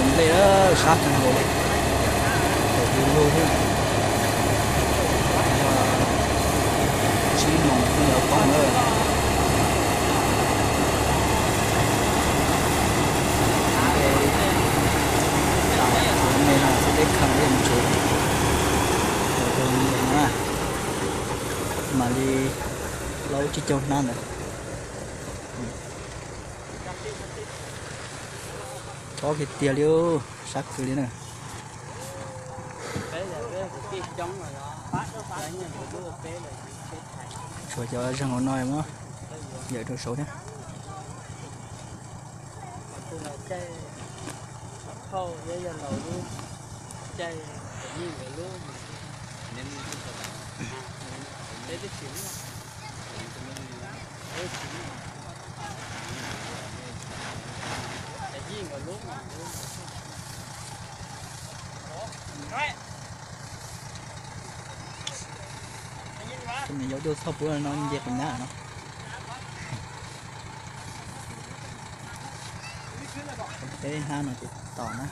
Nplej sab kawg nkaus li, tus lug thiab. Yog tsib moos twb yuav poob lawm. Nplej, me no xwb peb khaws mus tsuav rau no na, mam li laub tsib caug hnab ntawd. Tob kiag tiag li, sab kawg li na. Tshuav cov zeeg hauv no muab yawm rau saud thiab. Nws yuav dua txhoj puab no nce qis nyab no. Peb hnab no ces tom na.